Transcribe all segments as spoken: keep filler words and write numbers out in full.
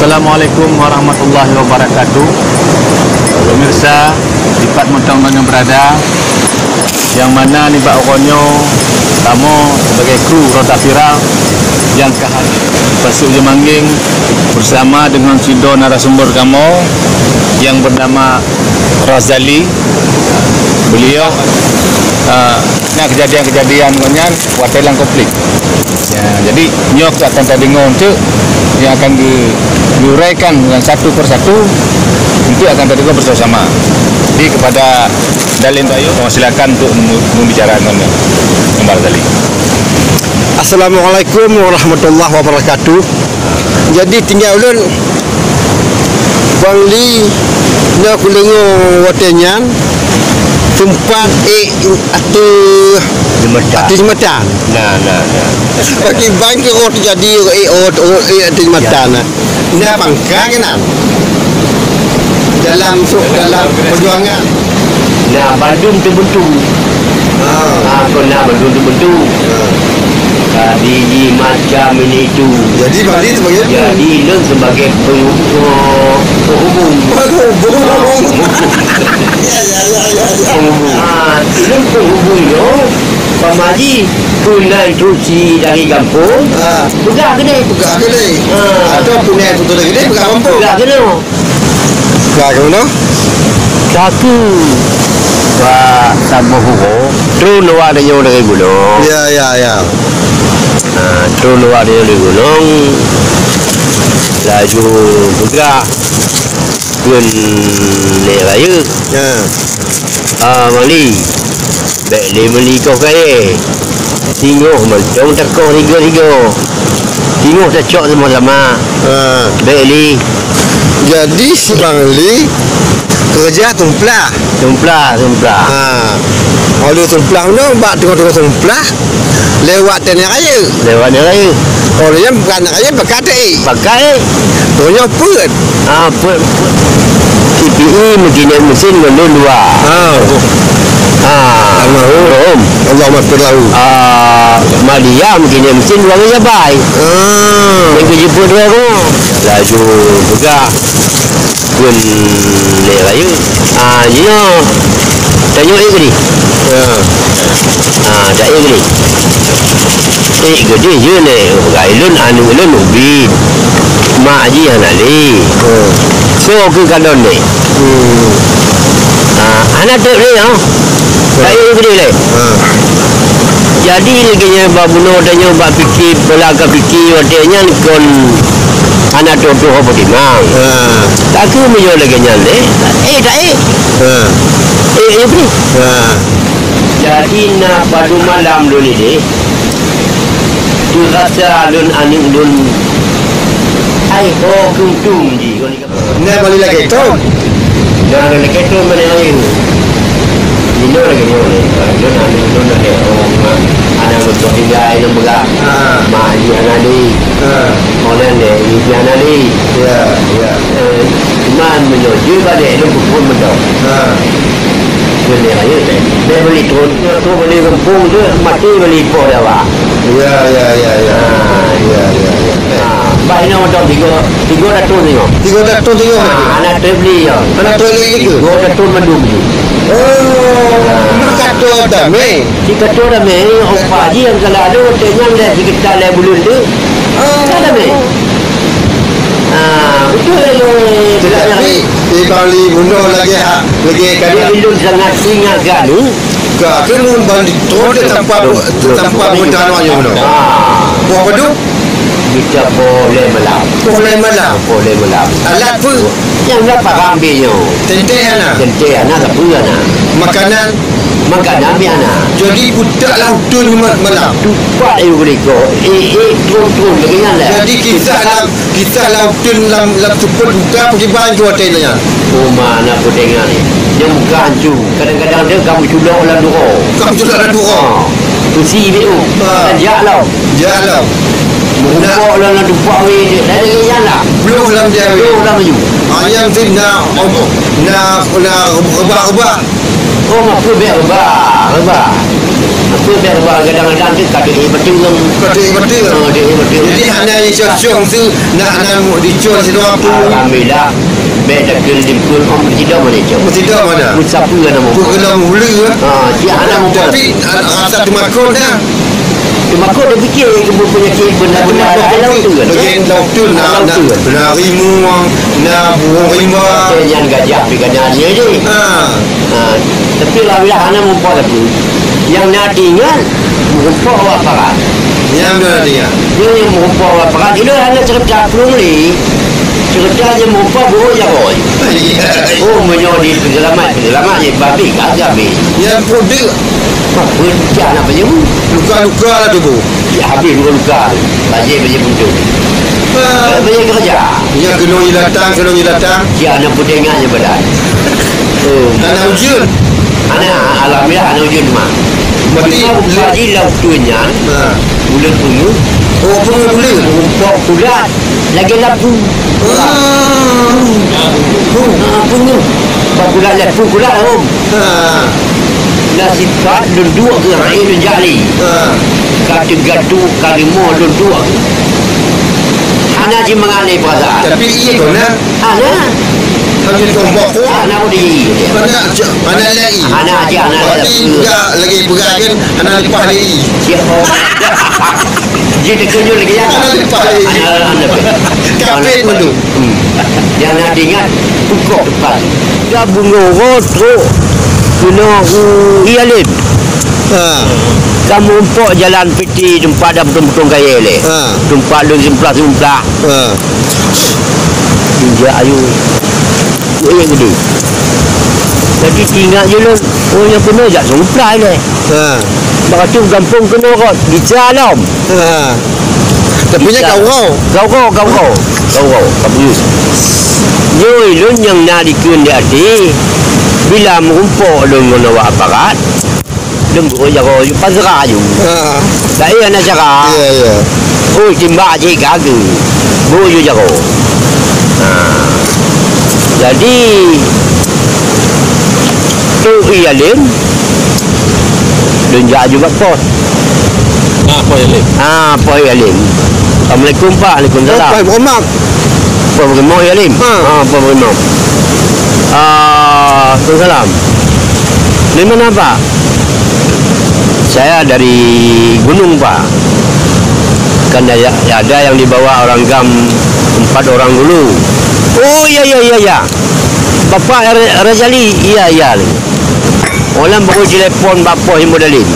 Assalamualaikum warahmatullahi wabarakatuh. Pemirsa, dipat mantong geutanyoe beurada, nyang mana nibak uroe nyoe kamoe sibagai kru Rota Viral nyang ka hadir di Pasuk Jeumangeng beusama deungon sidroe narasumber kamoe nyang beunama Razali. Beliau, ah, na keujadian-keujadian ngon nyan watèe lam konflik. Ya, jadi nyoe akan tadeungoe eunteuk nyang akan geu-, geuuraikan nyang satu per satu, eunteuk akan tadeungoe bersama-sama. Jadi kepada Dalem Bayu, silakan untuk mem-, membicara ngon Kembal Razali. Assalamualaikum warahmatullahi wabarakatuh. Jadi tinggai ulôn, Bang Li, na kudeungoe watèe nyan teumpat ék ateueh, jeumbatan. Ateueh jeumbatan. Nah, nah, nah. Bagi bang ke roh teujadi ék, oh, oh, ék ateueh jeumbatan. Nah. Na pangka keunan dalam, dalam perjuangan. Na bandum teubeutôi. Ah. Ah, kon na bandum teubeutôi. Ah. Jadi, di macam ini tu. Jadi, Bali sebagai, jadi, lôn sebagai peng-, eh, penghubung. Penghubung. Ah. Ya, ya, ya, ya, ya. Penghubung. Ah, lôn penghubung tu, pamaji, keunan tu si dari gampông. Ah. Peugah keunan. Peugah keunan. Ah. Atau keunan tu dari keunan, peugah gampông. Peugah keunan. Ka keunoe? Ka keuh bak saboh uroe, trôn luwa tanyoe dari gunong. Ya, ya, ya. Ha, trôn luwa tanyoe dari gunong, laju peugah kheun Nek Rayeuk. Ya. Ah, Mali, bèk lé meuli koh kayèe. Singoh mantong takoh tiga-tiga. Singoh tacok sama-sama. Ha. Bèk lé. Jadi, si Bang Li keureuja tumplah. Tumplah, tumplah. Ha. Óh lheueh tumplah meunoe, bak teungoh-teungoh tumplah, lewat teuh Nek Rayeuk. Lewat Nek Rayeuk. Óh lheueh nyan bukan Nek Rayeuk, pakat ék. Pakat ék. Óh nyoe peuet. Ah, peuet, peuet. C P I meukinék meusén ngon lôn dua. Ah. Ah. Almarhum. Allahumma ighfir lahu. Ah, Madia meukinék meusén dua ngon Jabai. Ah. Nyang keu jipeuet dua ngon. Laju peugah kheun Nek Rayeuk. Ah, jinoe tanyoe ék keudéh. Ya. Ah, dak ék keudéh. Ék keudéh jeuet lé, peugah lôn aneuk lôn ubit. Mak jih hana lé. Hmm. Soe keu kalon lé? Hmm. Ah, hana trép lé, ha? Hmm. Dak ék keudéh lé. Hmm. Jadi lagèe nyan bak bunoe tanyoe bak pike, pola ka pike watèe nyan kon hana tutoe ho peutimang. Hmm. Ka keuh meunyoe lagèe nyan lé. Eh, dak ék. Hmm. Eh, eh, bri. Hmm. Jadi na padum malam lôn idéh. Teurasa lôn aneuk lôn, ai ho keuntung jih. Na bali lagèe thon. Na lagèe thon mana laén. Inoe lagèe nyoe. Lôn aneuk lôn lagèe, oh, ma, aneuk lôn tinggai lôn peugah. Ha. Mak jih hana lé. Ha. Orang lain jih hana lé. Ya, ya. Eh, cuman meunyoe jeuet balik lôn peuphon mantong. Ha. Keuneuk rayeuk teuh. Bèk bali thon, thon bali gampông teuh, maté bali poh dawa. Ya, ya, ya, ya. Ah. Ya, ya, ya. Ah, bah inoe mantong tiga, tiga datong singoh. Tiga datong singoh. Ah, aneuk trép lé ya. Aneuk trép lé ke? Tiga datong mandum tu. Oh, ah. Maka tu damé. Di ketua damé, upah jih nyang salah tu, teunyang lé sekitar lé buleuen tu. Oh. Ka damé. Ah, betul lé, lé, betul lé. Tapi, di Bali bunoe lagèe ha, lagèe kada. Di Bali sangat singa galu. Ka, keumun Bali tu tanpa, tanpa pemerintahan awak nyoe bunoe. Ah. Buah padu? Kita boleh malam. Boleh malam. Boleh malam. Alat pun. Nyang na parang bèe nyoe. Teuntèe hana? Teuntèe hana, sapeue hana. Makanan? Makanan pih hana. Jadi, buta lah uteuen ma-, malam. Tupat ayue geulikot. Eh, eh, turun-turun lagèe nyan lah. Jadi, kisah lam, kisah lam uteuen lam, lam seupôt buta pakriban keu watèe nyan. Oh, ma na peudéngan ni. Nyang buka hancu. Kadang-kadang dia kamu culok lam duro. Kamu culok lam duro. Ha. Beusi beu. Ha. Jak lam. Jak lam. Meurumpok lam, lam tupak weh. Dah ada nyan lah. Bloh lam dia weh. Bloh lam maju. Ha, nyang tu na, na, na rebah-rebah. Oh, maksud bèk rebah. Rebah. Tu biar bah gadang-gadang tu ka deuh bateueng. Ka deuh bateueng. Oh, deuh bateueng. Jadi, hana dicocok tu, nak, nak dicocok situ apa? Alhamdulillah. Bèk takheun likot om tidak mana cok. Tidak mana? Musafir nama. Bukan nama hulu, eh? Ha, dia anak muda. Tapi, a-, rasa teumakot dah. Teumakot dia fikir, dia pun penyakit benda-benda lain tu kan. Bagi laut tu, nak, nak, nak rimuang, nak burung rimba. Yang gajah, perikanan dia je. Ha. Ha, tapi alhamdulillah hana meurumpok sapeue. Nyang na teuingat, meurumpok awak parat. Nyang na teuingat. Nyoe nyang meurumpok awak parat, ilôn hana cerita plueng lé. Cerita nyang meurumpok gurèe jaroe. Oh, meunyoe di penyelamat, penyelamat je, babeh ka habéh. Nyang pudek. Apa dia nak penyembuh? Luka-luka lah tubuh. Ya, habéh luka-luka. Bajèe-bajèe puntung. Ah. Bajèe keureuja. Ya, keunong jilatang, keunong jilatang. Ya, aneuk putih ingat je badan. Oh. Aneuk ujeuen. Aneuk, alhamdulillah, aneuk ujeuen mah. Berarti buka le- ji lam ujeuen nyan. Ha. Buleuen peungeuh. Oh, peungeuh buleuen. Umpok kulat. Lagèe lapu. Ah. Ha, peungeuh. Bak kulat lapu, kulat lom. Ha. Na sipat lôn duek keu rakyat lôn jak lé. Ha. Ka teugadoh, ka leumo lôn duek. Hana jimangat lé peurasaan. Tapi ié kon na? Hana. Tapi tombok tu? Hana pun di. Hana, hana lagi. Hana aja, hana. Berarti lagi. Peugah, lagi peugah kan, hana leupah lagi. Siap, oh. Dia terkejut lagi, ya? Hana leupah lagi. Hana, hana, hana. Kapit mandum. Hmm. Nyang na teuingat, bukon teumpat. Ka beungoh rot trok keunoe u Ié Alem. Ha. Ka meurumpok jalan piti teumpat dak putong-putong kayèe lé. Ha. Teumpat lôn seumplah-seumplah. Ha. Injak ayu. Wéh gede. Jadi teuingat je lôn, oh, nyang keunoe jak seumplah lé. Ha. Bak tu gampông keunoe rot, di Cia Lom. Ha. Tapi nyan ka uroe. Ka uroe, ka uroe. Ka uroe, ka buyuet. Nyoe lôn nyang na dikeue di até, bila meurumpok lôn ngon awak aparat, lôn gurèe jaroe ju, pasrah ju. Ha. Laén hana cara. Ya, ya. Oh, timbak cit ka geu. Gurèe ju jaroe. Ha. Jadi, tu Ié Alem, lôn jak ju bak pos. Ah, Pak Ié Alem. Ah, Pak Ié Alem. Assalamualaikum, Pak. Waalaikumsalam. Oh, Pak Muhammad. Pak Muhammad Ié Alem? Ha. Ah, Pak Muhammad. Ah, waalaikumsalam. Dari mana, Pak? Saya dari gunung, Pak. Kan ada, ada yang dibawa orang GAM empat orang dulu. Oh, iya, iya, iya, iya. Bapak Ra-, Razali? Iya, iya. Orang baru telepon bak pos Imam Dalim.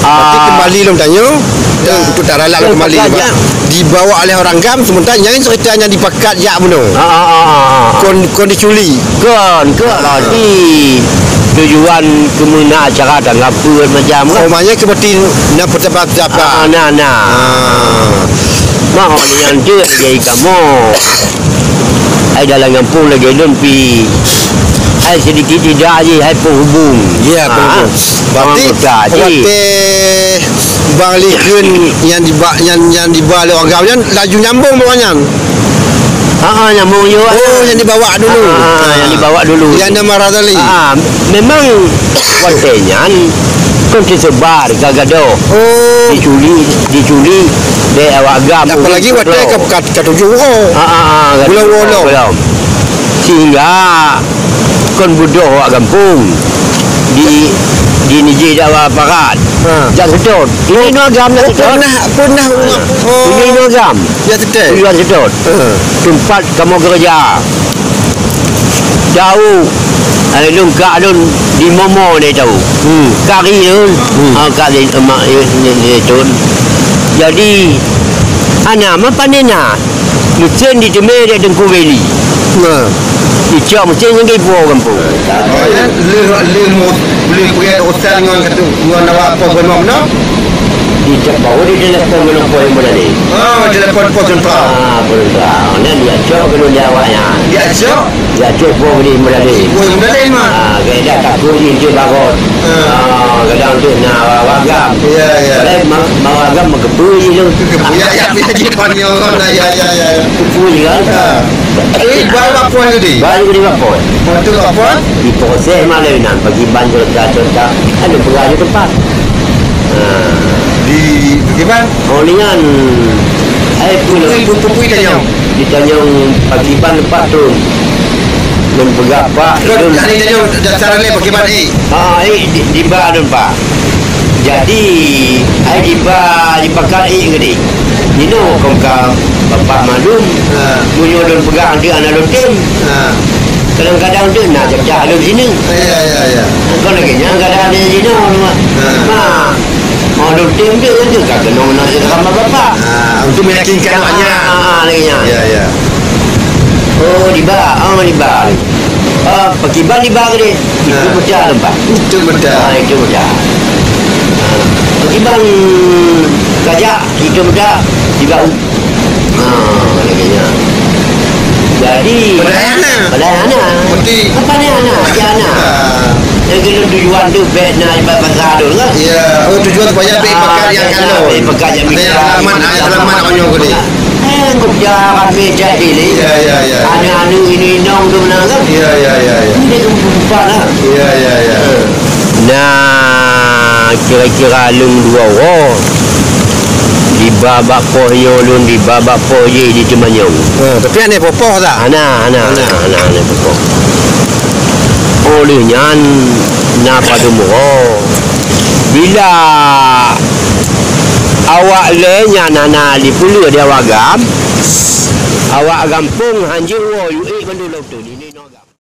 Tapi ah, kembali lom tanyoe, ya, untuk tak ralak lom kembali, pekat Pak. Dibawa oleh orang GAM, sementara nyang cerita nyang dipakat jak bunoe. Ah, ah, ah, ah, ah. Kon, kon diculik. Kon, kon. Ah. Di tujuan keumeuna acara tanggap peuet macam kan. Oh, maknanya seperti nak pejabat-pejabat. Ah, nah, nah. Ah. Mak, orang yang dia jadi kamu. Hai dalam gampông lagèe lôn pi. Hai sedikit tidak je, hai penghubung. Ya, ha, penghubung. Berarti anggota je. Watèe Bang Likun yang diba-, yang, yang dibawa lé orang GAM nyan laju nyambung bak nyan. Ha, ha, nyambung juga. Oh, yang dibawa dulu. Ha, ha, yang dibawa dulu. Yang nama Razali. Ha, ha. Memang watèe nyan kon teusebar ka gadôh. Oh. Diculik, diculik dek awak GAM. Apalagi watèe ka, ka, ka tujoh uroe. Ha, ha, ha, ka tujoh uroe. Belum. Sehingga kon beudôh awak gampông di, di nijih dak awak aparat. Ha. Jak seutôt. Ini nua GAM jak seutôt. Pernah, pernah. Oh. Ini nua GAM. Jak seutôt. Tujuan seutôt. Ha. Tempat kamoe keureuja. Tahu, eh, lôn kak lôn di momo dia tahu. Hmm. Kari lôn, hmm, ah, kak di, mak, eh, ni, ni, tun. Jadi, hana ma pandai na. Meusén diteumé dek Teungku Beli. Nah. Dicok meusén nyang ipo gampông. Lheuh, lheuh mo-, lheuh peugét urusan ngon katu, ngon awak Poh Gunong, no? Di cek baru di telepon keunoe pos Meulalee. Oh, telepon pos teuntara. Ah, pos teuntara. Nyan diacok keunoe lé awak nyan. Diacok? Diacok pos di Meulalee. Oh, Meulalee mah. Ah, keuadaan takot jih di bagot. Ah. Ah, kadang tu na awak-awak GAM. Ya, ya. Padahai ma-, ma-, awak GAM meukeupeu jih tu. Keupeu, ya, ya, ya, jih panyong kan. Ya, ya, ya, ya. Keupeu jih kan. Ah. Jadi, ba bak pos tadi? Ba tadi bak pos. Pos tu bak pos? Diproses malam nyan, pakriban cerita-cerita. Ada peugah di tempat. Ha. Di, pakriban? Oh, dengan, eh, pun, pun, pun, pun, ditanyong. Ditanyong pakriban lepas tu. Lôn peugah, "Pak, lôn." Jadi ditanyong, dasar lé pakriban, eh? Ha, eh, di, di ba lôn, Pak. Jadi, ai diba, dipakat ék geude. Jinoe kong ka Bapak maklum, ha, meunyoe lôn peugah deuek hana lôn tem. Ha. Kadang-kadang deuek na cah-cah lôn sineuk. Ya, ya, ya. Kon lagèe nyan kadang di jinoe. Ha. Ma, mau lôn tem deuek, deuek ka keunong na sama Bapak. Ha, untuk meyakinkan awaknya. Ha, ha, ha, lagèe nyan. Ya, ya. Oh, diba. Oh, diba. Ah, pakriban diba geude? Itu ha, mudah lom, Pak. Itu mudah. Ah, itu mudah. Ah, pakriban gajak, itu mudah diba. Ah, lagèe nyan. Jadi, padahai hana. Padahai hana. Berarti apa ni hana? Aja hana. Ah. Yang kena tujuan tu bèk na ibarat bahasa tu kan? Ya, oh, tujuan supaya bèk ah, pakat yang ya, kalau. Bèk pakat yang bisa. Selamat, ah, selamat, orang yang gede. Eh, kerja ramé cak diri. Ya, ya, ya. Aneuk-aneuk ini inong tu beuna kan? Ya, ya, ya, ya. Ini dia tu lupa lah. Ya, ya, ya. Nah, kira-kira lôn dua uroe. Diba bak poh nyoe lôn, diba bak poh jih di Teumanyong. Ha, tapi aneuk poh-poh tak? Hana, hana, hana, hana, hana poh-poh. Óh lheueh nyan na padum uroe. Bila awak lé nyan hana jipeuleueh di awak GAM, awak gampông hanjeuet woe yue ék bandum lom tu.